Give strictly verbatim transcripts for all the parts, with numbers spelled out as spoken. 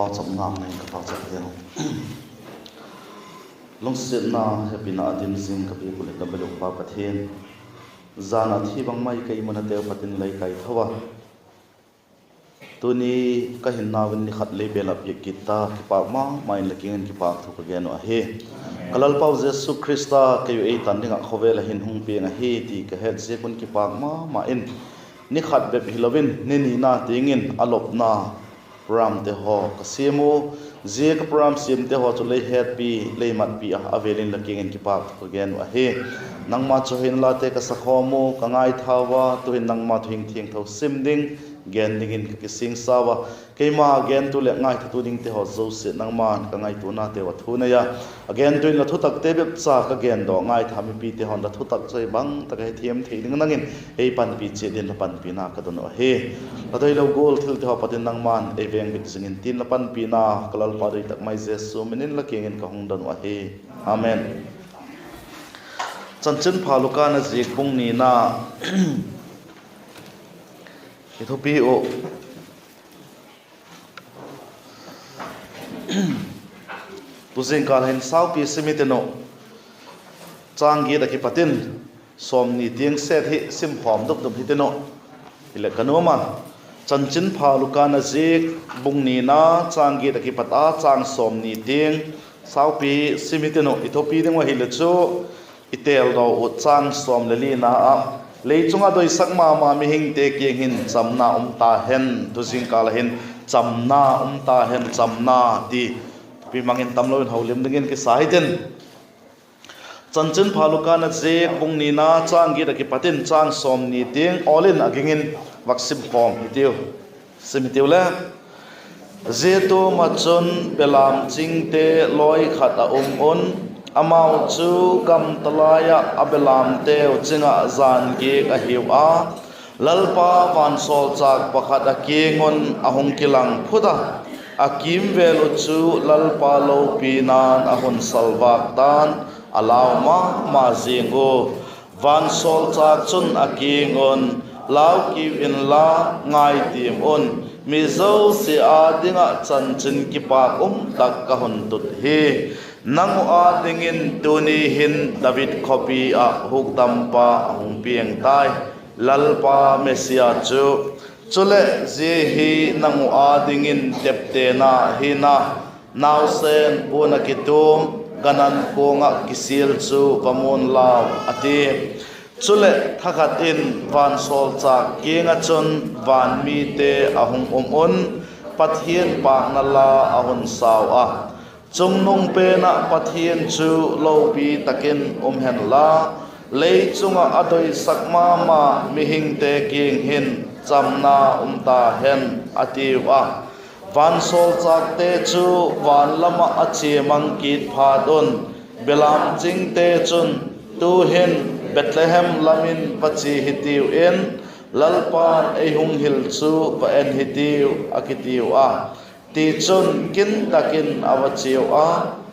Pauchapna nei ka pauchap ding. Lungsiatna, hepina a dim zing ka biak uh leh ka bel uh Pa Pathian, zan a thi bang mai ka imunateu pat in lei kai tho a, tuni ka hinnau in ni khat lei bel a piak kit ta, kipâk ma ma in la kiang in kipâk thu ka gen uh ahi. Ka Lalpau Jesu Khrista kei uh ei tan ding ah khawvel ah hin hung piang ahi ti ka het ziak un kipâk ma ma in, ni khat bep hilo in ni nina tiang in a lopna programte haw ka siam u. Zia ka program siamte haw chu lei hetpi, lei matpi a, a vêl in la kiang in kipâk thu ka gen uh ahi. Nangma chu hinlate ka sakhawm u, ka ngaithau a, tu'hin nangma thu hing thiangtho sim ding, gen dingin ka kisingsau a. Keima gentu leh ngaithatu dingte haw zosia nangma'n ka ngaituanateu ah thu nei a, a gentu in la thutakte bep cha ka gen daw ngaitha mipite haw'n la thutak chu ei bang tak a hethiam thei ding nang in ei panpi chiat in la panpina ka don uh ahi. La doilo gual thilte haw pat in nangma'n ei vêng bit zing intin, la panpina ka Lalpa doi tak mai Jesu min in la kiang in ka hung don uh ahi. Amen. Chanchinpha Luka na ziak bung nina i thupi uh. Tu zingkal hin saupi sim i tin uh, châng giat ah kipat in sawmni tiang set hi sim khawm dup dup hi tin uh. Hileh ka nuam a, Chanchinpha Luka na ziak bung nina châng giat ah kipat a châng sawmni tiang saupi sim i tin uh. I thupi ding uh ahileh chu i têldaw uh châng sawm leh lina ah, lei chung ah doisak ma ma mihingte kiang hin chamna um ta hen, tu zingkal ah hin chamna um ta hen, chamna ti thupi mang in tamlo in holim dingin kisa hi tin. Chanchinpha Luka na ziak bung nina châng giat ah kipat in châng sawmni tiang awl in a ging in vak sim khawm hitiu. Sim hitiu le. Zia tuam ah chun belam chingte lawi khat a um un, amau chu gam talai ah a belamteu ching ah jan giak ahiu a. Lalpa vansawlchâk pakhat a kiang un a hung kilang phut a, a kîmvêl uh chu Lalpa lopina'n a hun salvâk ta'n, a lau ma ma ziang ua. Vansawlchâk chun a kiang un, Lau kiu inla, ngai tiam un, mi zosia â ding ah chanchin kipâk um tak ka hun tut hi. Nang uh â dingin tuni hin David khawpi ah hukdampa a hung piang tai, Lalpa Messia chu. Chuleh zia hi nang uh â dingin teptena hi a, nausen puan ah kituam, gan an kuang ah kisial chu va mu'n lau, a ti. Chuleh thakhat in vansawlchâk kiang ah chun van mite a hung um un, Pathian pâkna la a hun sau a, Chungnung pen ah Pathian chu lopi tak in um hen la, lei chung ah a doisak ma ma mihingte kiang hin chamna um ta hen, a tiu a. Vansawlchâkte chu van lam ah a chia mang kit phat un, belam chingte chun, Tu'hin Bethlehem lam in va chia hitiu in, Lalpa'n ei hung hil chu va en hitiu, a kitiu a. Tichun kin tak in a va chiau a,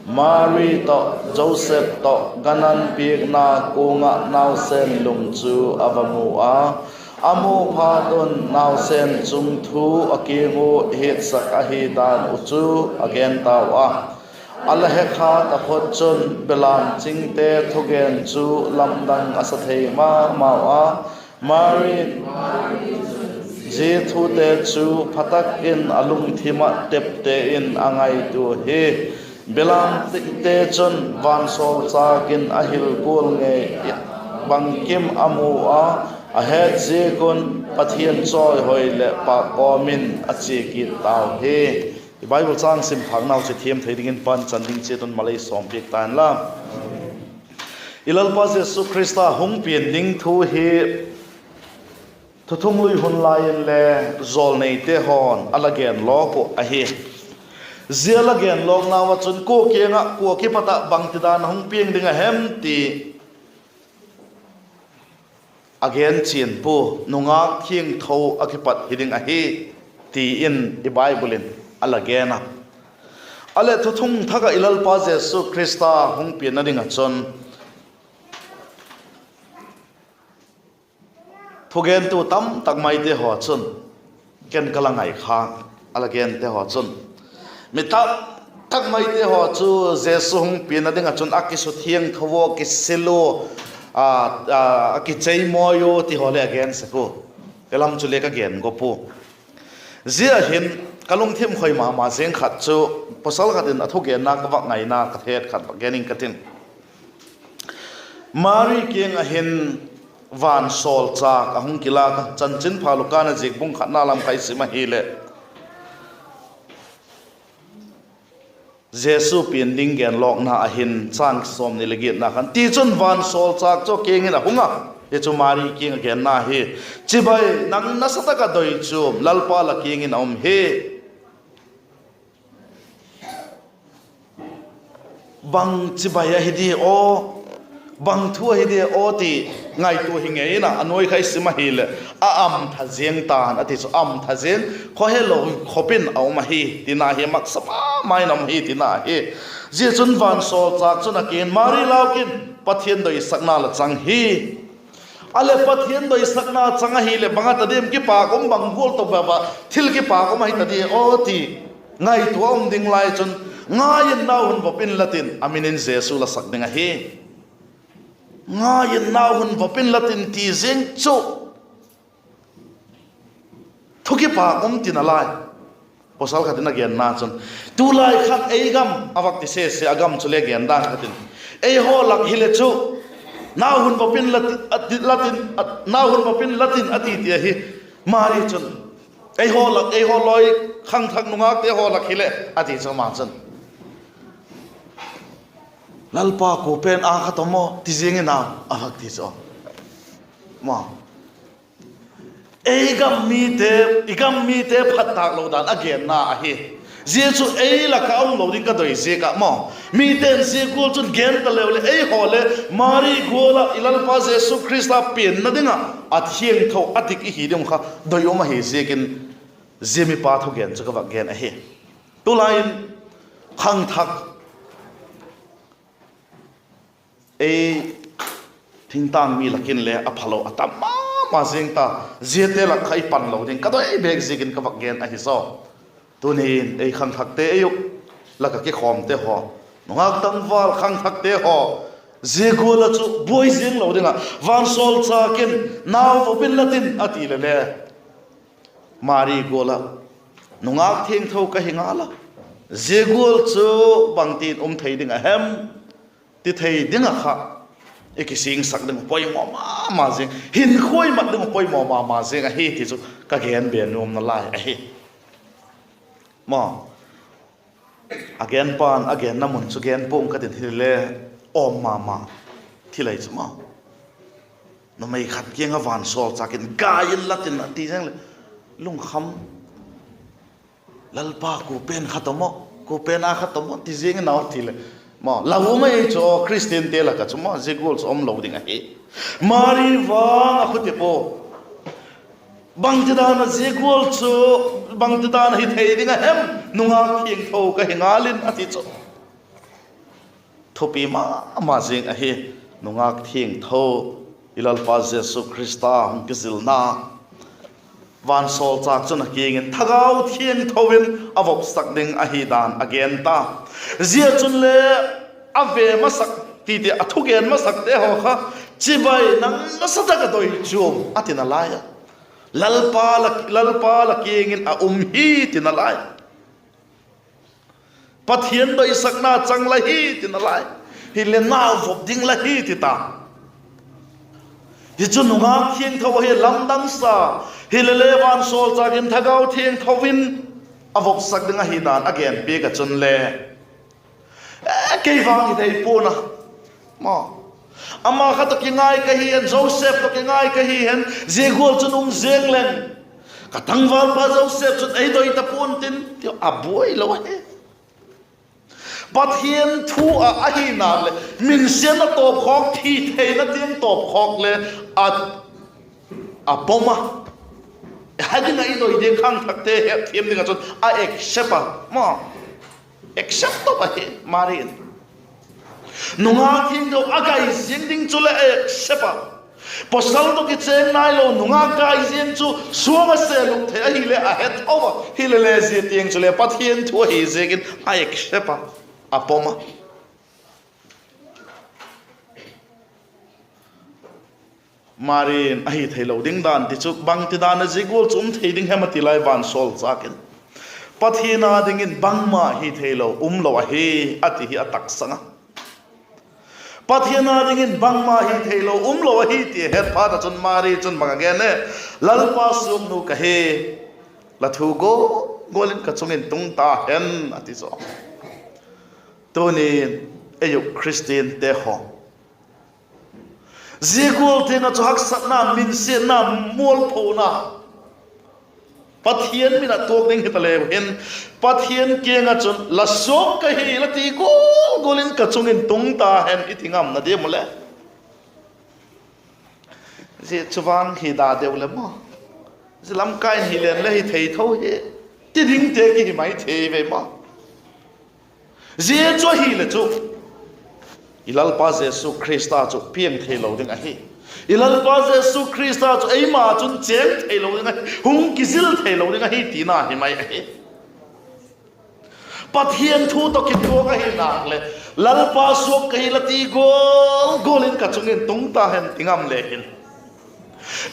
Mari tawh Joseph tawh gan an piakna kuang ah nausen lung chu a va mu a. A mu phat un nausen chung thu a kiang ua hiatsak ahi dan uh chu a gen tau a. A la hekha taphot chun belam chingte thugen chu lamdang a sa thei ma mau a. Mari'n zia thute chu pha tak in a lungthim ah tepte in a ngaitua hi. Belam chingte chun vansawlchâk in a hil gual ngei bangkim a mu a, a het ziak un Pathian chawihoi leh pâk kawm in a chia kit tau hi. I Bible châng sim phâknau chu thiam thei dingin Pa'n chan ding chiat un malei sawmpiak ta inla. I Lalpa Jesu Khrista hung pian ding thu hi Thuthunglui hun lai inle jawlneite haw'n a la gen lawk uh ahi. Zia la gen lawknau ah chun kua kiang ah, kua kipat ah bangtidan a hung piang ding a hem ti a gen chian pua, nungâk thiangtho a kipat hi ding ahi, ti in i Bible in a la gen a. A leh thuthung thak ah i Lalpa Jesu Khrista hung pianna ding ah chun thugentu tamtak maite haw chun, ken ka la ngaikhâk, a la gente haw chun, Mi tam tak maite haw chu Jesu hung pianna ding ah chun a kisuthiangtho ua, kisil ua, a, a kicheimawi ua ti haw le a gen sek ua. I lam chu le ka gen gawp ua. Zia hin ka lungthim khoi ma ma zing khat chu, pawsal khat in a thugenna ka vak ngaina ka het khat vak gen ing ka tin. Mari kiang ah hin vansawlchâk a hung kilâk a, Chanchinpha Luka na ziak bung khatna lam kha i sim ahileh, Jesu pian ding genlawkna ah hin chang sawmni leh giatna khan, tichun vansawlchâk chu a kiang in a hung a, hi chu Mari kiang a genna hi, Chibai, nang nasa tak ah doi chuam, Lalpa la kiang in a um hi. Bang chibai ahi di aw, bang thu ahi di aw ti ngaitua hi ngei in a, a nuai kha i sim ahileh, a amtha ziang ta'n a ti chu, amtha ziang, khawhelo khop in a um ahi tina hi, maksa ma ma in a um hi tina hi. Zia chun vansawlchâk chun a kiang in, Mari, lau kin, Pathian doisakna la chang hi. A leh Pathian doisakna chang ahileh bang a ta diam, kipâk um, bang gual tawh bep a thil kipâk um ahi ta di aw ti ngaitua um ding lai chun, Ngai in, nau hun vop inla tin, a min in Jesu la sak ding ahi. Ngai in, nau hun vop inla tin ti ziang chu thu kipâk um tina lai. Pawsal khat in a genna chun, tulai khan ei gam a vak ti sese, a gam chu le gen dan khat in, eihaw lak hileh chu, Nau hun vop inla tin, a ti, la tin, a, nau hun vop inla tin, a ti ti ahi. Mari chun, Eihaw lak, eihaw lawi khangthak nungâkte haw lak hileh, a ti chu ama chun, Lalpa, kua pen a kha tawm aw, ti ziang in a, a vak ti chu, ma, ei gam mite, i gam mite phat tâk lo dan a genna ahi. Zia chu ei lak ah um lo ding ka doi ziak ah maw, mite'n zia gual chun gen ta leu leh, eihaw le Mari gual ah i Lalpa Jesu Khrista pianna ding ah a thiangtho, a dik i hi ding kha doi um ahi ziakin, zia mipa thugen chu ka vak gen ahi. Tulai in khangthak ei thingtâng mi lak in le a phalo a tam ma ma zing ta, ziate lak kha i pan lo ding ka doi bêk ziakin ka vak gen ahi zaw. Tuni'n ei khangthakte, ei u lak ah kikhawmte haw, nungâk tangval khangthakte haw, zia gual ah chu buai ziang lo ding ah vansawlchâk in, Nau vop inla tin, a ti leh le, Mari gual ah, Nungâk thiangtho ka hi ngal a, zia gual chu bangtin um thei ding a hem? ti thei ding ah kha i kisingsak ding uh poimaw ma ma zing, hinkhua i mat ding uh poimaw ma ma zing ahi ti chu ka gen be nuamna lai ahi. Maw, a genpa'n a genna mun chu gen pua'ng ka tin, hile awm ma ma thil ahi chu maw. Numei khat kiang ah vansawlchâk in, Gai inla tin, a ti zeng leh, lungkham, Lalpa, kua pen kha tawm aw, kua pen a kha tawm aw, ti ziang in a ti leh, maw, lau um ahi chu, Khristiante lak ah chu maw, zia gual chu um lo ding ahi. Mari vang a khutip u, bangtidan a zia gual chu, bangtidan a hi thei ding a hem? Nungâk thiangtho ka hi ngal in, a ti chu thupi ma ma zing ahi. Nungâk thiangtho, i Lalpa Jesu Khrista hung kizilna, vansawlchâk chun a kiang in Thagau Thiangtho in a vopsak ding ahi dan a gen ta. Zia chun le a ve masak, ti ti a thugen masakte haw kha, Chibai, nang nasa tak ah doi chuam, a tina lai a, Lalpa la, Lalpa la kiang in a um hi, tina lai. Pathian doisakna chang la hi, tina lai. Hile nau vop ding la hi, ti ta. Hi chu nungâk thiangtho ahi, lamdang sa. Hile le vansawlchâk in Thagau Thiangtho in a vopsak ding ahi dan a genpiak ah chun le, e, kei vang hi thei pua'n a, maw, ama kha tawh kingai ka hi hen, Joseph tawh kingai ka hi hen, zia gual chun um ziang leng, ka tangvalpa Joseph chun ei doi ta pua'n tin, ti a buai lo ahi. Pathian thu ah ahina leh minsiatna tawpkhawk, thi theina tiang tawpkhawk le a, a pom a. Hiding ah i doi ding khangthakte hetthiam ding ah chun a accept a, maw, accept top ahi Mari in. Nungâk thiangtho a gai ziang ding chu le accept a. Pawsal tawh kichêng nailo nungak kai ziang chu suang a se lum thei ahileh a he tho a, hilele zia tiang chule Pathian thu ahi ziakin a accept a, a pom a. Mari'n ahi theilo ding dan ti chu bangtidan a zia gual chu um thei ding hem a ti lai vansawlchâk in, Pathian â dingin bangma hi theilo um lo ahi, a ti hi a taksang a. Pathian â dingin bangma hi theilo um lo ahi ti a het phat ah chun Mari chun bang a gen e? Lalpa suaknu ka hi, la thu gual gual in ka chung in tung ta hen, a ti zaw. Tunin ei uh Khristiante haw, zia gual tiang ah chu haksatna, minsiatna, mualphona, Pathian min a tuak ding hitaleu hin, Pathian kiang ah chun la suak ka hi, la ti gual gual in ka chung in tung ta hen i ti ngamna diam u le? Zia chu vang hi da deu le maw, zia lamkai in hi len le hi thei tho hi, ti dingte kihi mai thei ve maw. Zia chu ahile chu i Lalpa Jesu Khrista chu piang theilo ding ahi. I Lalpa Jesu Khrista chu eima chun chêng theilo ding ahi, hung kizil theilo ding ahi tina hi mai ahi. Pathian thu tawh kituak ahi nak leh, Lalpa suak ka hi, la ti gual gual in ka chung in tung ta hen, ti ngam le hin,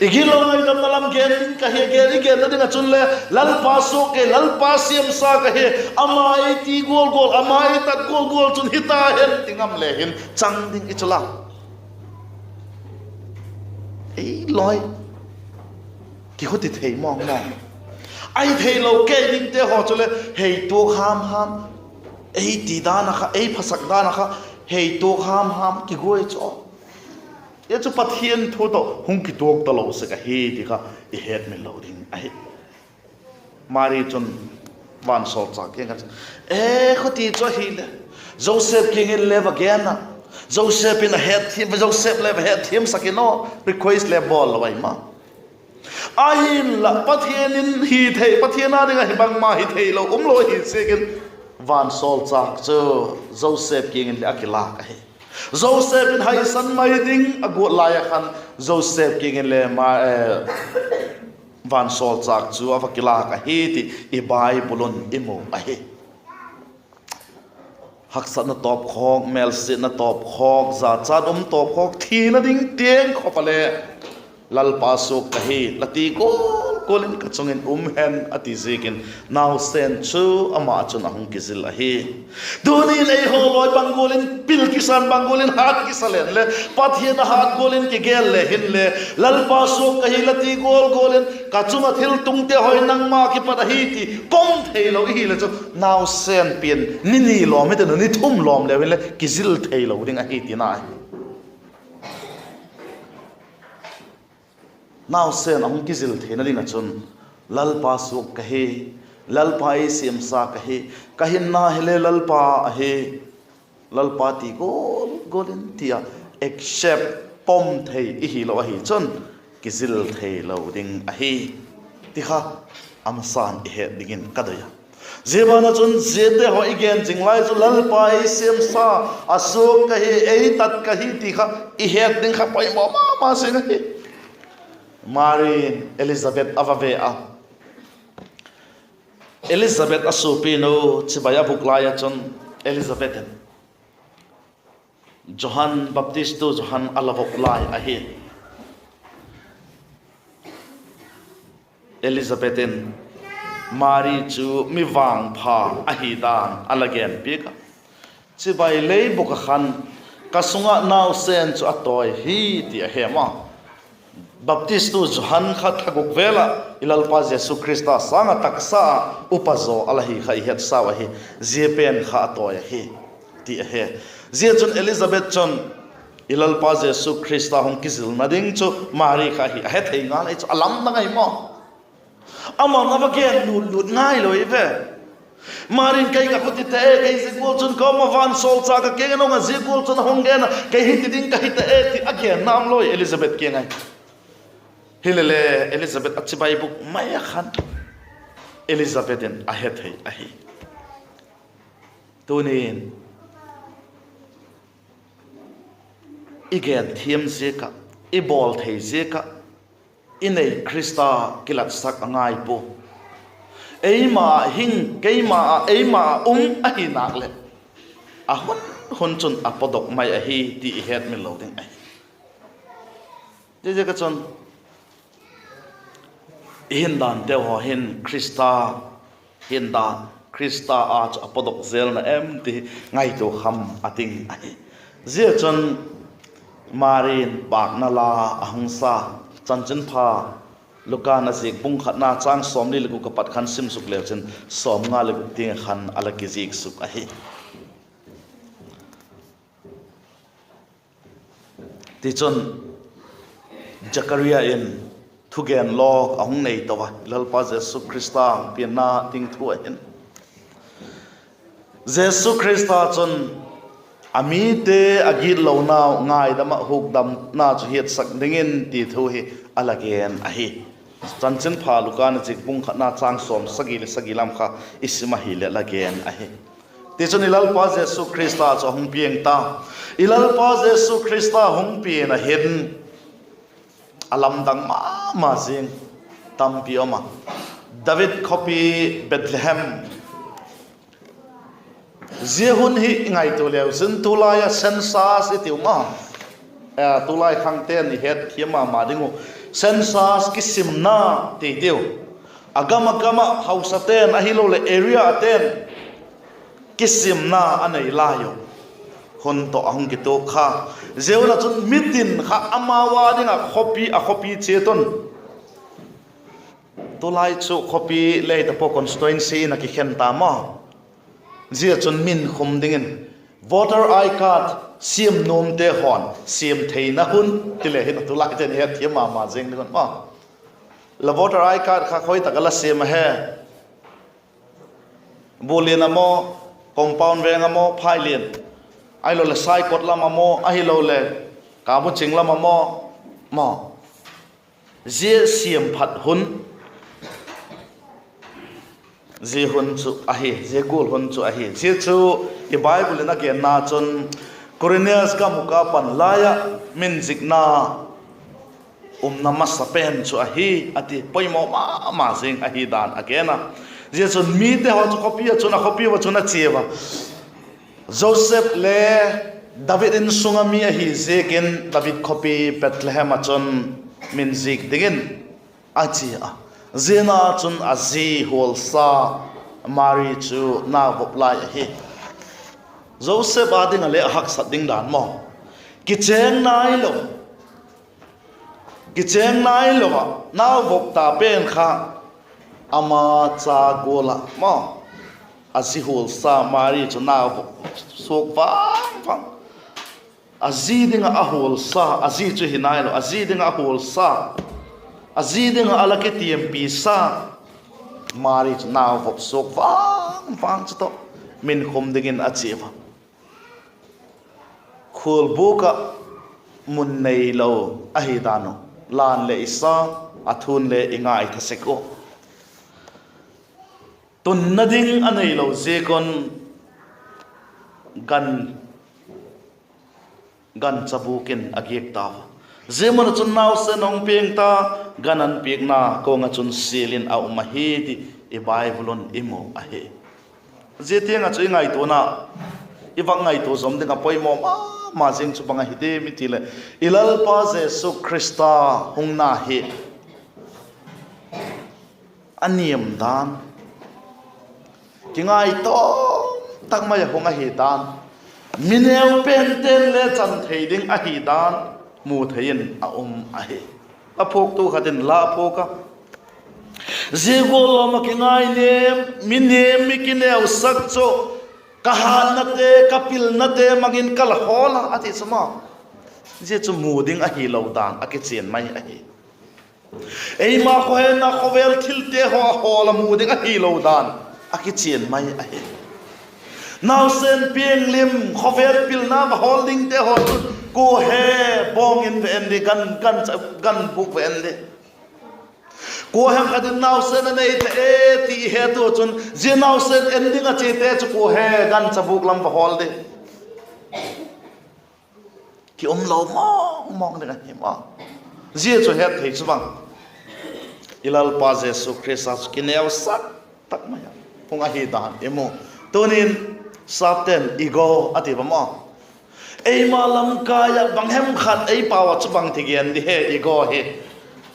i gilo ngaidamna lam gen ding ka hi, gen, i genna ding ah chun le, Lalpa suak ka hi, Lalpa siamsa ka hi, ama ei ti gual gual, ama ei tat gual gual chun hi ta hen, ti ngam le hin chang ding i chu la. Ei lawi, kikhuti thei mawng mawng. Ahi theilo kei dingte haw chule hei tuak ham ham, ei ti dan ah kha, ei phasak dan ah kha, hei tuak ham ham kiguai chu. Zia chu Pathian thu tawh hung kituak talo sek ahi ti kha i hetmil lo ding ahi. Mari chun vansawlchâk kiang ah chun, e, khuti chu ahile, Joseph kiang in le va gen a, Joseph in a hetthiam, Joseph le va hetthiamsak in aw, request le bawl lo ahi ma. Ahinla Pathian in hi thei, Pathian â ding ahi bangma hi theilo um lo ahi ziakin, vansawlchâk chu Joseph kiang in le a kilâk ahi. Joseph in haisan mai ding a guat lai ah khan, Joseph kiang in le ma, vansawlchâk chu a va kilâk ahi ti i Bible un i mu ahi. Haksatna tawpkhawk, mêlsiatna tawpkhawk, jachat um tawpkhawk, thina ding tiang khawp a le, Lalpa suak ka hi, la ti gual gual in ka chung in um hen, a ti ziakin, nausen chu ama chun a hung kizil ahi. Tunin eihaw lawi bang gual in pil kisa, bang gual in hât kisa leng le, Pathian a hât gual in kigel le hinle, Lalpa suak ka hi, la ti gual gual in ka chung ah thiltungte haw hi nangma kipat ahi ti pom theilo i hileh chu, nausen pian ni ni lawm hite nu, ni thum lawm leu hinle kizil theilo ding ahi tina hi. Nausen a hung kizil theina ding ah chun, Lalpa suak ka hi, Lalpa ei siamsa ka hi, ka hinna hile Lalpa ahi, Lalpa ti gual gual in ti a accept, pom thei i hilo ahi chun, kizil theilo ding ahi ti kha a masan i het dingin ka doi a. Zia ban ah chun ziate haw i gen zing lai chu Lalpa ei siamsa, a suak ka hi, ei tat ka hi ti kha i het ding kha poimaw ma ma zing ahi. Mari'n Elizabeth a va ve a. Elizabeth a suapinu chibai a bûk lai ah chun Elizabeth in Johan, Baptistu Johan a la vop lai ahi. Elizabeth in Mari chu mi vangpha ahi dan a la genpiak a, chibai lei bûk ah khan, ka sung ah nausen chu a tawi hi, ti a hem a. Baptistu Johan kha thla guk vel ah i Lalpa Jesu Khrista sâng ah taksa ah upa zaw a la hi kha i hetsau ahi. Zia pen kha a tawi ahi, ti a he. Zia chun Elizabeth chun i Lalpa Jesu Khrista hung kizilna ding chu Mari kha hi a he thei ngal ei chu a lamdang ahi maw. Ama'n a va gen lut lut ngailo i ve. Mari'n, kei ka khuti ta e, kei zia gual chun ka um a, vansawlchâk ka kiang in a hung a, zia gual chun a hung gen a, kei hi ti ding ka hi ta e, ti a gen nam lo i Elizabeth kiang ahi. Hilele, Elizabeth a chibai bûk mai ah khan Elizabeth in a he thei ahi. Tunin i gen thiam ziak ah, i bawl thei ziak ah i nei Khrista kilatsak a ngai pua. Eima hing, keima ah, eima ah um ahi nâk leh, a hun hun chun a pawtdok mai ahi ti i hetmil lo ding ahi. Ziaziak ah chun i hindanteu haw hin Khrista hindan, Khrista â chu a pawtdok zel na em ti ngaitua kham a ding ahi. Zia chun Mari'n pâkna la a hung sa, Chanchinpha Luka'n a ziak bung khatna châng sawmli leh guk ah pat khan sim suk leu chin, sawmnga leh guk tiang ah khan a la kizik suk ahi. Tichun, Zakaria in thugen lawk a hung nei to a, i Lalpa Jesu Khrista pianna ding thu ah hin, Jesu Khrista chun a mite a gitlonau ngaidam ah hukdamna chu hiatsak dingin ti thu hi a la gen ahi. Chanchinpha Luka'n a ziak bung khatna châng sawmsagi leh sagi lam kha i sim ahileh la gen ahi. Tichun, i Lalpa Jesu Khrista chu a hung piang ta. I Lalpa Jesu Khrista hung pian ah hin a lamdang ma ma zing tampi um a. David khawpi Bethlehem. Zia hun hi i ngaitua leu chin, tulai ah census i tiu ma, tulai khangte'n i hetthiam ma ma ding uh, census kisimna ti tiu. A gam a gam ah hausate'n ahiloleh area te'n kisimna a nei lai uh. Hun tawh a hung kituak kha. Zia hun ah chun mitin kha amau â ding ah khawpi, a khawpi chiat un, tulai chu khawpi le hita pua, constituency in a kikhen ta maw. Zia chun min khum dingin voter I D card siam nuamte haw'n siam theina hun ti le hin a tulaite'n hetthiam ma ma zing ding un maw. La voter I D card kha khoi tak ah la siam a he? Bulian a maw, Compound Veng a maw, Phailian, ahiloleh Saikot lam a maw, ahiloleh Kabuching lam a maw, maw. Zia siam phat hun, zia hun chu ahi, zia gual hun chu ahi. Zia chu i Bible in a genna chun Quirinius gam uk a pan lai ah min zikna umna masa pen chu ahi, a ti, poimaw ma ma zing ahi dan a gen a. Zia chun mite haw chu khawpi ah chun, a khawpi ah chun a chia ua. Joseph le David insung ah mi ahi ziakin David khawpi Bethlehem ah chun min zik dingin a chia a. Zia ah chun a zi hualsa Mari chu nau vop lai ahi. Joseph â ding ah le a haksat ding dan maw, kichêng nailo, kichêng nailo ah nau vop ta pen kha ama cha gual ah maw, a zi hualsa Mari chu nau vop suak vang vang. A zi ding ah a hualsa, a zi chu hi nailo, a zi ding ah a hualsa, a zi ding ah a la kitiampi sa Mari chu nau vop suak vang vang chu tawh min khum dingin a chia ua. Khualbûk ah mun neilo ahi dan uh, lan leh i sa, a thu'n le i ngaitha sek uh. Tunna ding a neilo ziak un gan, gan chabûk in a giak tau a. Zia mun ah chun nausen a hung piang ta, gan an piakna kuang ah chun sial in a um ahi ti i Bible un i mu ahi. Zia tiang ah chu i ngaituana, i vak ngaitua zom ding ah poimaw ma ma zing chu bang ahi diam i ti leh, i Lalpa Jesu Khrista hungna hi a niam dan, kingaitawm tak mai a hung ahi dan, mi neu pente'n le chan thei ding ahi dan mu thei in a um ahi. A phuaktu khat in la a phuak a, zia gual lam ah kingainiam, mi niam, mi kineusak chu ka hâtnate, ka pilnate mang in ka la hawl a, a ti chu maw. Zia chu mu ding ahilo dan a kichian mai ahi. Eima khawhenna khawvel thilte haw a hawl a mu ding ahilo dan a kichian mai ahi. Nausen pianglim khawvel pilna va hawl dingte haw chu kua he, bawng in ve en di, gan, gan, gan bûk ve en di. Kua hem khat in nausen a nei ta e ti het u chun, zia nausen en ding a chiate chu kua he, gancha bûk lam va hawl di. Ki um lo mawng mawng ding ahi maw. Zia chu het thei chu bang, i Lalpa Jesu Khrista chu kineusak tak mai a hung ahi dan i mu. Tunin sapte'n ego a ti bang maw? Eima lamkai ah bang hem khat ei pau ah chu bang ti gen di he ego hi,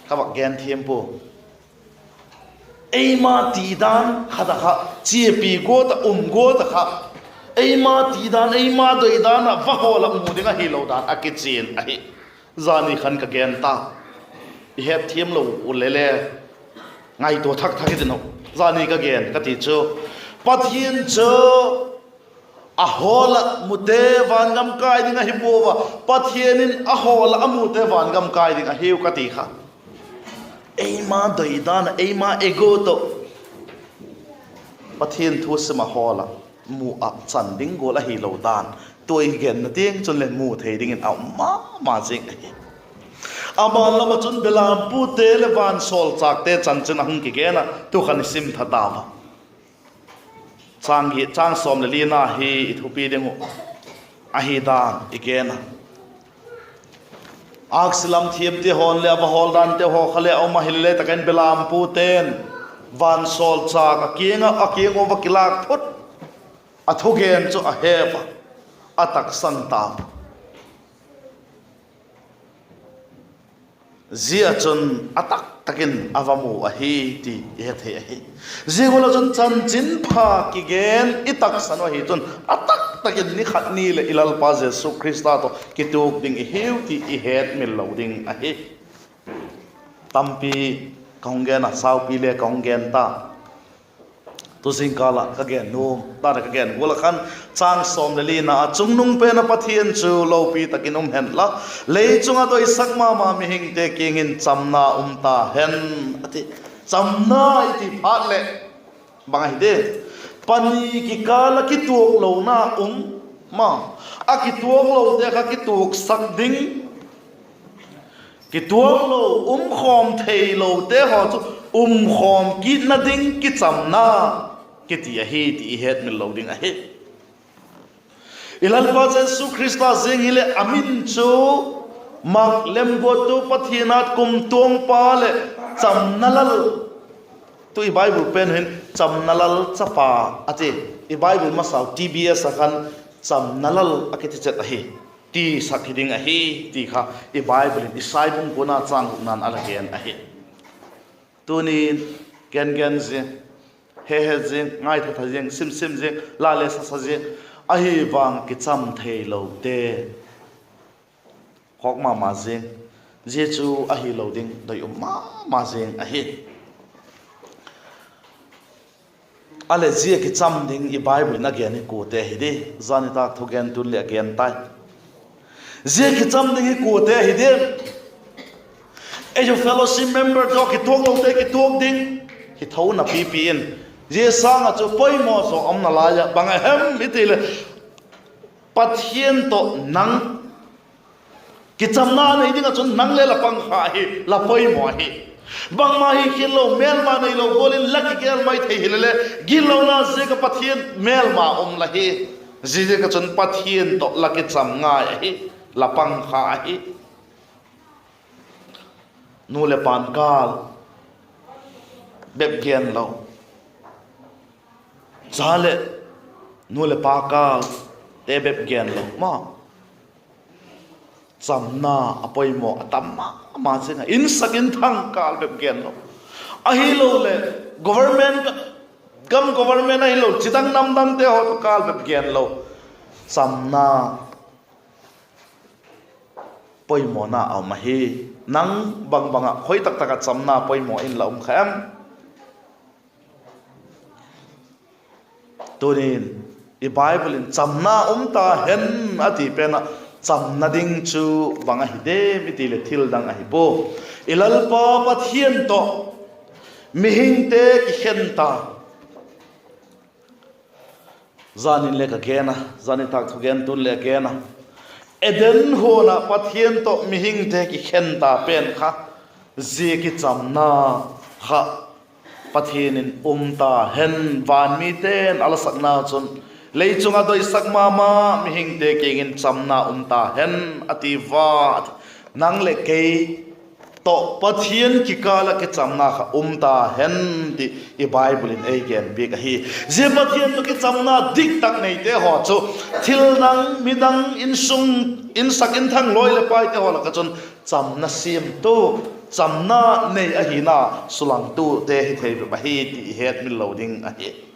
ka vak gen thiam pua. Eima ti dan khat ah kha, chiapi guat ah, um guat ah kha, eima ti dan, eima doi dan ah va hawl ah mu ding ahilo dan a kichian ahi. Zani khan ka gen ta, i hetthiam lo u le le, ngaitua thak thak i tin uh. Zani ka gen ka ti chu, Pathian chu a hawl ah mute vangam kai ding ahi pua a, Pathian in a hawl ah a mute vangam kai ding ahiu ka ti kha. Eima doi dan ah, eima ego tawh Pathian thu sim a hawl ah mu ah chan ding gual ahilo dan, tua i genna tiang chun le mu thei dingin a um ma ma zing ahi. A ban lam ah chun belampute leh vansawlchâkte chanchin a hung kigen a, tu khan i sim tha tau a. Châng sawm leh lina hi i thupi ding uh ahi dan i gen a. Âksi lam thiamte haw'n leh a va hawl dante haw kha le a um ahile, tak in belampute'n vansawlchâk a kiang ah, a kiang ua va kilâk phut, a thugen chu a he a, a taksang tau. Zia chun a tak tak in a va mu ahi ti i he thei ahi. Zia gual ah chun chanchinpha kigen i taksan uh ahi chun a tak tak in ni khat ni leh i Lalpa Jesu Khrista tawh kituak ding i hiu ti i hetmil lo ding ahi. Tampi ka hung gen a, saupi le ka hung gen ta. Tu zingkâl ah ka gen nuam dan ah ka gen gual ah khan, châng sawm leh lina ah, Chungnung pen ah Pathian chu lopi tak in um hen la, lei chung ah doisak ma ma mihingte kiang in chamna um ta hen, a ti. Chamna i ti phat leh bang ahi de? Pani kikâl ah kituaklona um ma, a kituaklote kha kituaksak ding, kituaklo, um khawm theilote haw chu um khawm kitna ding kichamna kiti ahi ti i hetmil lo ding ahi. I Lalpa Jesu Khrista ziang hileh a min chu mak lemguattu Pathian ât kumtuangpa leh chamna lal, tu i Bible pen hin chamna lal chapa a ti. I Bible masau T B S ah khan chamna lal a kiti chet ahi, tisak hi ding ahi ti kha i Bible in Isai bung kuana châng gukna'n a la gen ahi. Tuni'n gen gen zing, he he zing, ngaitha tha zing, sim sim zing, la le sa sa zing, ahi vang kicham theilote khawk ma ma zing, zia chu ahilo ding doi um ma ma zing ahi. A leh zia kicham ding i Bible in a gen hi kuate hi di? Zan nitâk thugentu'n leh a gen tai. Zia kicham ding hi kuate hi di? Ei u fellowship member tawh kituaklote kituak ding hi tho napipi in, zia sâng ah chu poimaw zaw um nalai a, bang a hem i ti leh, Pathian tawh nang kichamna nei ding ah chun nang le la pang kha hi, la poimaw ahi. Bangma hi khial lo, mêlma neilo gual in la kigel mai thei hile le, gitlona ziak ah Pathian mêlma um la hi. Ziaziak ah chun Pathian tawh la kicham ngai ahi, la pang kha ahi. Nu leh pa'n kâl bep gen lo, cha leh nu leh pa kâlte bep gen lo ma, chamna a poimaw a tam ma ma zing a, insak inthang kâl bep gen lo, ahiloleh government, gam government ahilo chidang namdangte haw tawh kâl bep gen lo, chamna poimawna a um ahi. Nang bang bang ah khoi tak tak ah chamna poimaw in la um kha em? Tuni'n i Bible in chamna um ta hen a ti pen ah, chamna ding chu bang ahi diam i ti leh thil dang ahi pua. I Lalpa Pathian tawh mihingte kikhen ta. Zan in le ka gen a, zan nitâk thugentu'n le a gen a, Eden huan ah Pathian tawh mihingte kikhen ta pen kha, zia kichamna kha Pathian in um ta hen, van mite'n a la sakna chun, lei chung ah doisak ma ma mihingte kiang in chamna um ta hen a ti va. Nang leh kei tawh Pathian kikâl ah kichamna kha um ta hen ti i Bible in ei genpiak ahi. Zia Pathian tawh kichamna diktak neite haw chu thil dang, midang, insung, insak inthang lawi leh paite haw lak ah chun chamna siamtu, chamna nei ahina sulangtute hi thei bep ahi ti i hetmil lo ding ahi.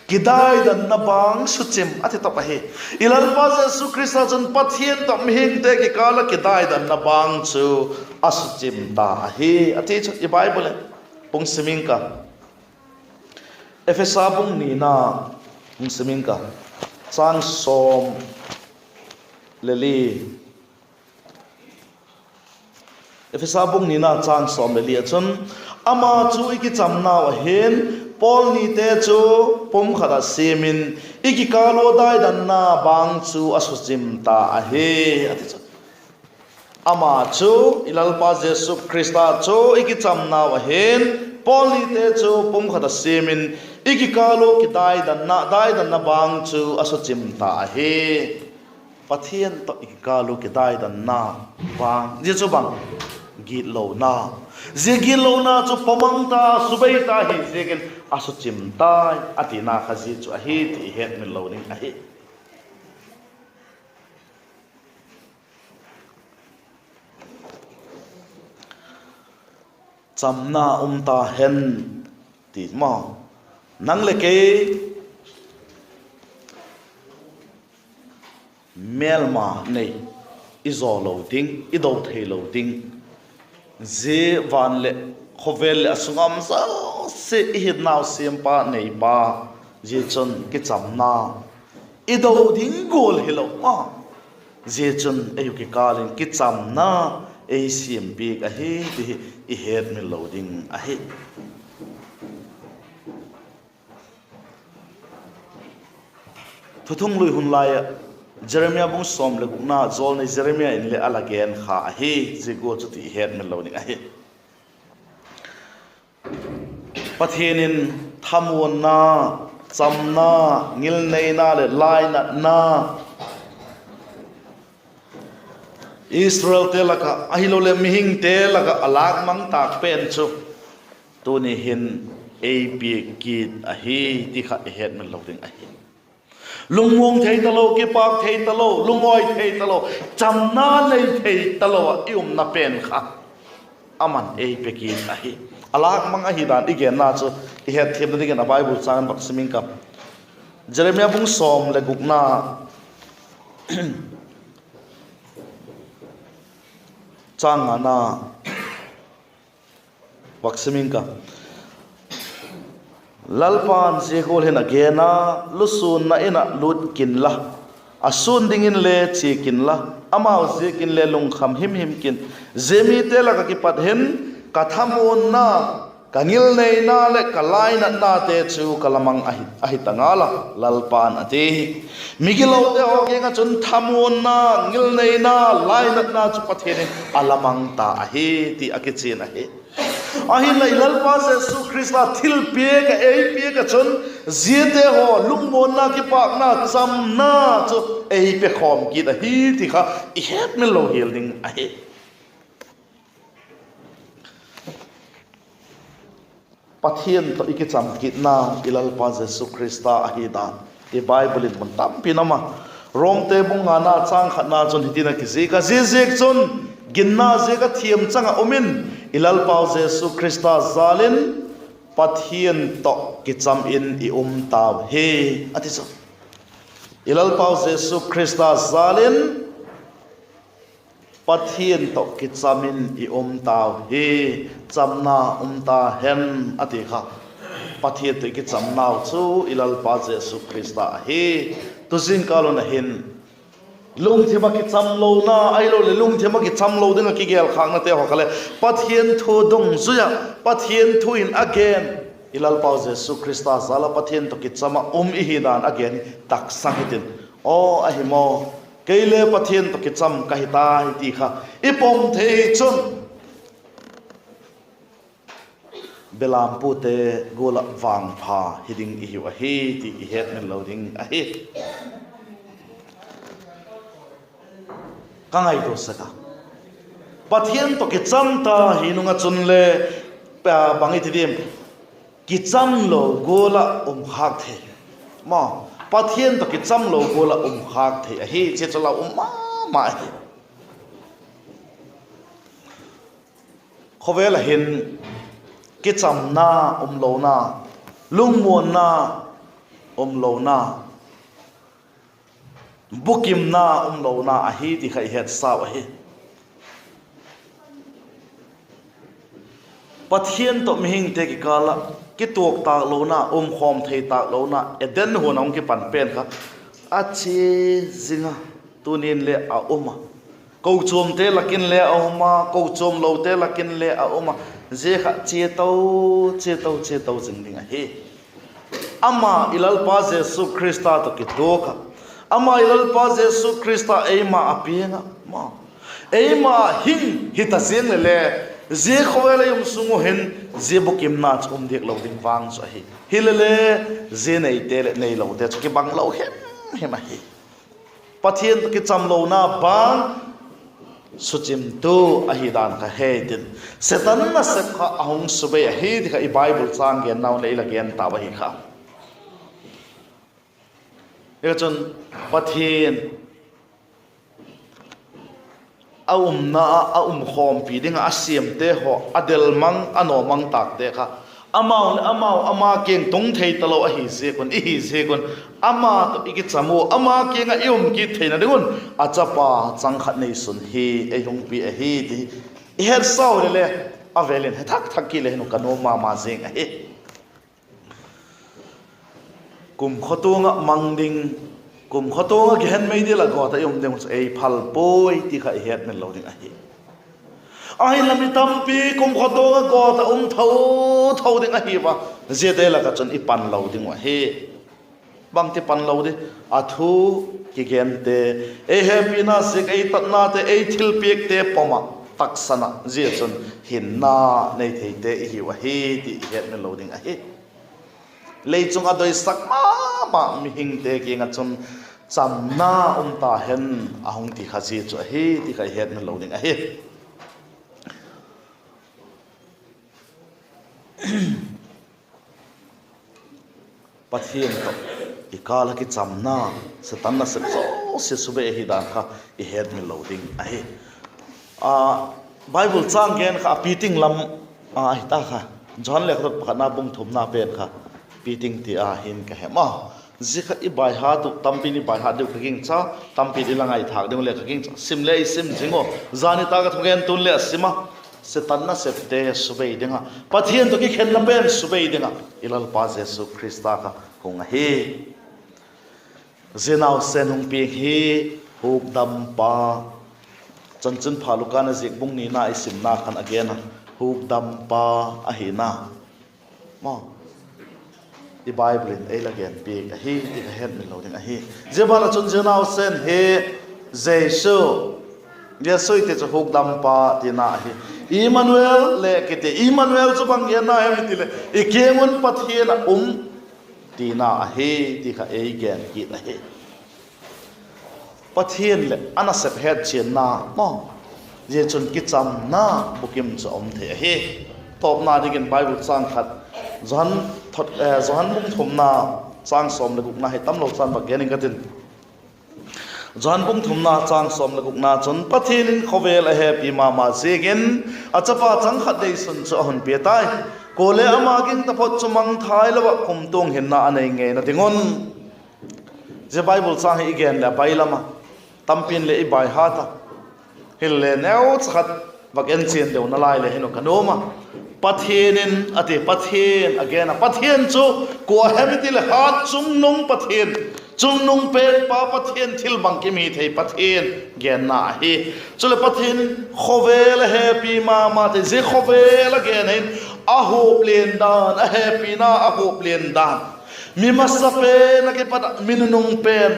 Kidaidanna bâng suchim a ti tawp ahi. I Lalpa Jesu Khrista chun Pathian tawh mihingte kikâl ah kidaidanna bâng chu a suchim ta ahi, a ti chu i Bible in. Hung sim ing ka. Ephesa bung nina hung sim ing ka, châng sawm le li. Ephesa bung nina châng sawm le li ah chun, ama chu i kichamnau ah hin, pawl nite chu pumkhat ah siam in, i kikâl ua daidanna bâng chu a suchim ta ahi, a ti chu. Ama chu, i Lalpa Jesu Khrista chu i kichamnau ah hin, pawl nite chu pumkhat ah siam in, i kikâl ua kidaidanna, daidanna bâng chu a suchim ta ahi. Pathian tawh i kikâl ua kidaidanna bâng, zia chu bang, gitlona. Zia gitlona chu pawmang ta, subei ta hi ziakin a suchim tai a tina kha zia chu ahi ti i hetmil lo ding ahi. Chamna um ta hen ti maw. Nang leh kei mêlma nei, i zaw lo ding, i do theilo ding, zia van leh khawvel leh a sung a um zosia i hinnau siampa neipa, zia chun kichamna i do ding gual hilo a, zia chun ei uh kikâl in kichamna ei siampiak ahi ti hi i hetmil lo ding ahi. Thuthung lui hun lai ah Jeremia bung sawm leh gukna jawlnei Jeremia in leh a la gen kha ahi, zia gual chu ti i hetmil lo ding ahi. Pathian in thamuanna, chamna, ngilneina leh lainatna Israelte lak ah ahiloleh mihingte lak ah a lâkmang tâk pen chu tuni hin ei piak kit ahi ti kha i hetmil lo ding ahi. Lungmuang thei talo, kipâk thei talo, lungawi thei talo, chamna nei thei talo ah i umna pen kha aman ei pe kit ahi. A lâkmang ahi dan i genna chu i hetthiamna dingin a Bible châng in vak sim ing ka. Jeremia bung sawm leh gukna châng ngana vak sim ing ka. Lalpa'n zia gual hin a gen a, lusûnna In ah lût kin la, a sûn dingin le chia kin la, amau ziakin le lungkham him him kin. Zia mite lak ah kipat hin ka thamuanna, ka ngilneina leh ka lainatnate chu ka la mang ahi, ahi ta ngal a, Lalpa'n a ti. Migilote haw kiang ah chun thamuanna, ngilneina, lainatna chu Pathian in a la mang ta ahi ti a kichian ahi. Ahinla i Lalpa Jesu Khrista thilpiak ah ei piak ah chun ziate haw lungmuanna, kipâkna, chamna chu ei pe khawm kit ahi ti kha i hetmil lo hial ding ahi. Pathian tawh i kicham kitna i Lalpa Jesu Khrista ahi dan i Bible in mun tampi in a um a. Romte bung ngana châng khatna chun hitin a kizik a, ziaziakchun ginna ziak ah thiam chang ah um in, i Lalpau Jesu Khrista jâl in Pathian tawh kicham in i um tau hi, a ti chu. I Lalpau Jesu Khrista jâl in Pathian tawh kicham in i um tau hi, chamna um ta hen a ti kha. Pathian tawh i kichamnau chu i Lalpa Jesu Khrista ahi. Tu zingkal hun ah hin lungthim ah kichamlona ahiloleh lungthim ah kichamlo ding ah kigêlkhâknate haw kha leh Pathian thu dungzui ah Pathian thu in a gen, i Lalpau Jesu Khrista jâl ah Pathian tawh kicham ah um i hi dan a gen hi taksang hitin, aw ahi maw, kei le Pathian tawh kicham ka hi tai ti kha i pom thei chun belampute gual ah vangpha hi ding i hiu ahi ti i hetmil lo ding ahi. Ka ngaitua sek a, Pathian tawh kicham ta hi nung ah chun le, bang i ti diam, kichamlo gual ah um khâk thei. Maw, Pathian tawh kichamlo gual ah um khâk thei ahi, zia chu lau um ma ma ahi. Khawvel ah hin kichamna umlona, lungmuanna umlona, bukimna umlona ahi ti kha i hetsau ahi. Pathian tawh mihingte kikâl ah kituak tâk lona, umkhawm thei tâk lona Eden huan a hung kipan pen kha a chia zing a, tuni'n le a um a. Kochuamte lak in le a um a, kochuamlote lak in le a um a. Zia kha chia to, chia to, chia to zing ding ahi. Ama i Lalpa Jesu Khrista tawh kituak a, ama i Lalpa Jesu Khrista eima a piang ah, eima hing hita ziang leh le, zia khawvel ei um sung uh hin zia bukimna chu um diak lo ding vang chu ahi. Hilele, zia neite leh neilote chu kibang lo him him ahi. Pathian tawh kichamlona bang suchimtu ahi dan kha he tin, Setan nasep kha a hung subei ahi ti kha i Bible châng gennau leh i la gen tau ahi kha. Hi chun Pathian a umna ah a umkhawmpi ding ah a siamte haw a del mang, a naw mang tâkte kha, amau leh amau ama kiang tung thei talo ahi ziak un, i hi ziak un, ama tawh i kicham ua, ama kiang ah i um kit theina ding un a chapa chang khat neisun hi ei hung pia ahi ti i hetsau leh le, a vêl in he thak thak kit le hin uh ka nuam ma ma zing ahi. Kum khawtuang ah mang ding, kum khawtuang ah gehen meidil ah gawt ah i um ding uh chu ei phal puai ti kha i hetmil lo ding ahi. Ahinla mi tampi kum khawtuang ah gawt ah um tho tho ding ahi ua, ziate lak ah chun i pan lo ding uh ahi. Bangti pan lo di? A thu kigente, ei hepina ziak, ei tatnate, ei thilpiakte pom ah taksan ah zia chun hinna nei theite i hiu ahi ti i hetmil lo ding ahi. Lei chung a doisak ma ma mihingte kiang ah chun chamna um ta hen a hung ti kha zia chu ahi ti kha i hetmil lo ding ahi. Pathian tawh i kâl ah kichamna, Setan nasep zosia subei ahi dan kha i hetmil lo ding ahi. Bible châng gen kha a piting lam ahi ta kha, Johan lekhathot pakhatna bung thumna pen kha piting ti a hin ka hem a. Zia kha i baihat uh, tampi'n i baihat diu ka gingcha, tampi'n i la ngaithâk ding uh le ka gingcha. Sim le i sim zing uh, zan nitâk a thugentu'n le a sim a. Setan nasepte subei ding ah, Pathian tawh kikhenna pen subei ding ah i Lalpa Jesu Khrista kha hung ahi. Zia nausen hung piang hi hukdampa, Chanchinpha Luka'n a ziak bung nina i simna khan a gen a, hukdampa ahina i Bible in ei la gen piak ahi ti ka hetmil lo ding ahi. Zia ban ah chun zia nausen hi Jesu, Jesu i ti chu hukdampa tina ahi. Immanuel le kiti, Immanuel chu bang genna hem i ti leh, i kiang un Pathian a um tina ahi ti kha ei gen kit ahi. Pathian leh a nasep hetchianna maw, zia chun kichamna bukim chu a um thei ahi. Tawpna dingin Bible châng khat, Johan bung thumna châng sawm leh gukna hi tamlo chan vak gen ing ka tin. Johan bung thumna châng sawm leh gukna chun, Pathian in khawvel a hepi ma ma ziakin a chapa chang khat neisun chu a hun pia tai, kuale ama ging taphot chu mangthai lo ah kumtuang hinna a nei ngeina ding un. Zia Bible châng hi i gen leh a bailam a, tampi'n le i baihat a, hile neucha khat vak enchian deuna lai le hin uh ka nuam a. Pathian in a ti, Pathian a gen a, Pathian chu kua hem i ti leh hat chungnung Pathian, chungnung pen pa Pathian, thil bangkim hi thei Pathian genna ahi. Chuleh Pathian in khawvel a hepi ma ma ti, zia khawvel a gen hin a huap lian dan, a hepina a huap lian dan, mi masapen a kipat ah mi nunung pen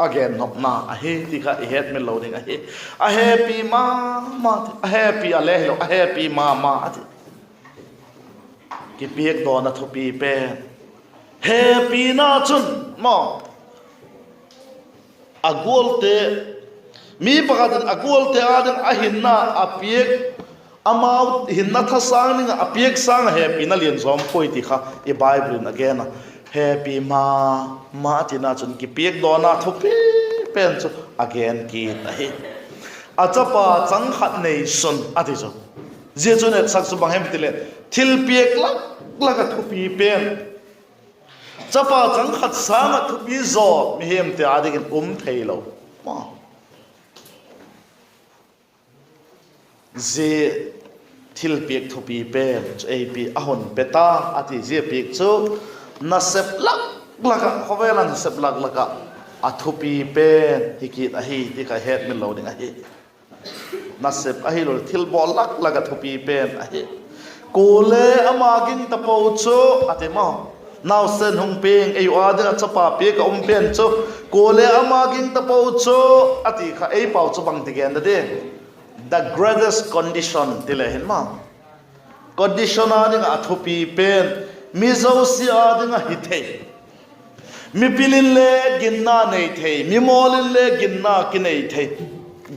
a gennopna ahi ti kha i hetmil lo ding ahi. A hepi ma ma ti, a hepi a le hilo, a hepi ma ma a ti. Kipiakdawna thupi pen, hepina chun maw, a gualte Mi pakhat in a gualte â ding a hinna a piak, amau hinna thasâng ding ah a piak sâng ah hepina lian zawm puai ti kha i Bible in a gen a. Hepi ma ma a tina chun kipiakdawna thupi pen chu a gen kit ahi. A chapa chang khat neisun a ti chu. Zia chun etsak chu bang hem tileh, thilpiak lak lak ah thupi pen, chapa chang khat sâng ah thupi zaw mihingte â dingin um theilo. Zia thilpiak thupi pen chu ei pi a hun pe ta a ti, zia piak chu nasep lak lak ah, khawvel ah nasep lak lak ah a thupi pen hi kit ahi ti kha hetmil lo ding ahi. Nasep ahiloleh thilbawl lak lak ah thupi pen ahi. Kuale ama ging tapo chu a ti maw. Nausen hung piang, ei u â ding ah chapa piak a um pen chu, kuale ama ging tapo chu a ti kha ei pau chu bangti gen da ding? The greatest condition ti le hin maw. Condition â ding ah a thupi pen, mi zosia â ding ah hi thei, mipil inle ginna nei thei, mimawl inle ginna kinei thei,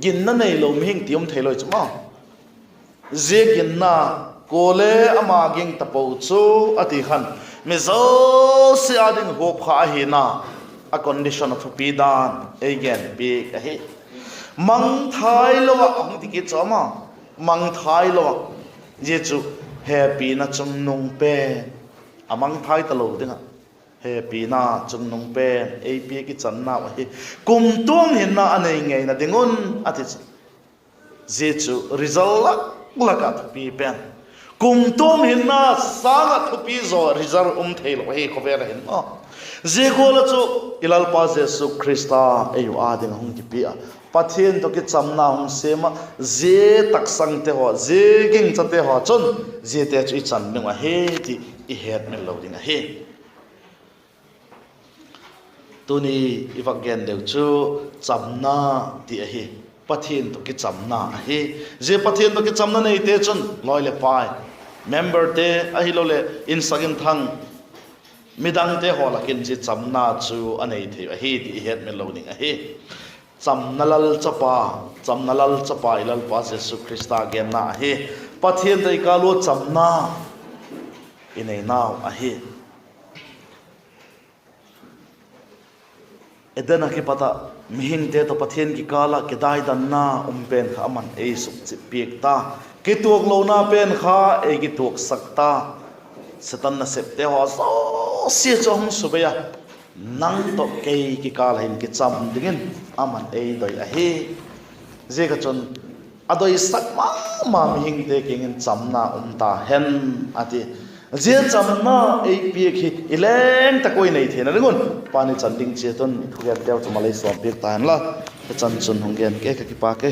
ginna neilo mihing ti um theilo chu maw. Zia ginna, kuale ama ging tapo chu a ti khan, mi zosia â ding huap kha ahina, a condition a thupi dan ei gen piak ahi. Mangthai lo ah hung ti kit chu ama, mangthai lo ah. Zia chu hepina chungnung pen, a mangthai talo ding ah hepina chungnung pen ei piak i channau ahi. Kumtuang hinna a nei ngeina ding un a ti chu. Zia chu result lak lak ah thupi pen, kumtuang hinna sâng ah thupi zaw result um theilo ahi khawvel ah hin a. Zia gual ah chu i Lalpa Jesu Khrista ei u â ding a hung kipia a, Pathian tawh kichamna hung siam ah, zia taksangte haw, zia gingchate haw chun ziate chu i chan ding uh ahi ti i hetmil lo ding ahi. Tuni i vak gen deu chu chamna ti ahi. Pathian tawh kichamna ahi. Zia Pathian tawh kichamna neite chun lawi leh pai, memberte ahiloleh insak inthang midangte haw lak in zia chamna chu a nei thei ahi ti i hetmil lo ding ahi. Chamna Lalchapa, chamna Lalchapa i Lalpa Jesu Khrista genna ahi. Pathian tawh i kâl ua chamna i neinau ahi. Eden ah kipat ah mihingte tawh Pathian kikâl ah kidaidanna um pen kha ama'n ei sukchip piak ta. Kituaklona pen kha ei kituaksak ta. Satan nasepte haw zosia chu a hung subei a, nang tawh kei kikâl ah hin kicham dingin ama'n ei doi ahi. Ziak ah chun, a doisak ma ma mihingte kiang in chamna um ta hen a ti. Zia chamna ei piak hi i leng tak ua i nei theina ding un, Pa'n i chan ding chiat un i thugenteu chu malei sawm piak ta hen la. Ka chan chun hung gen ke, ka kipak e.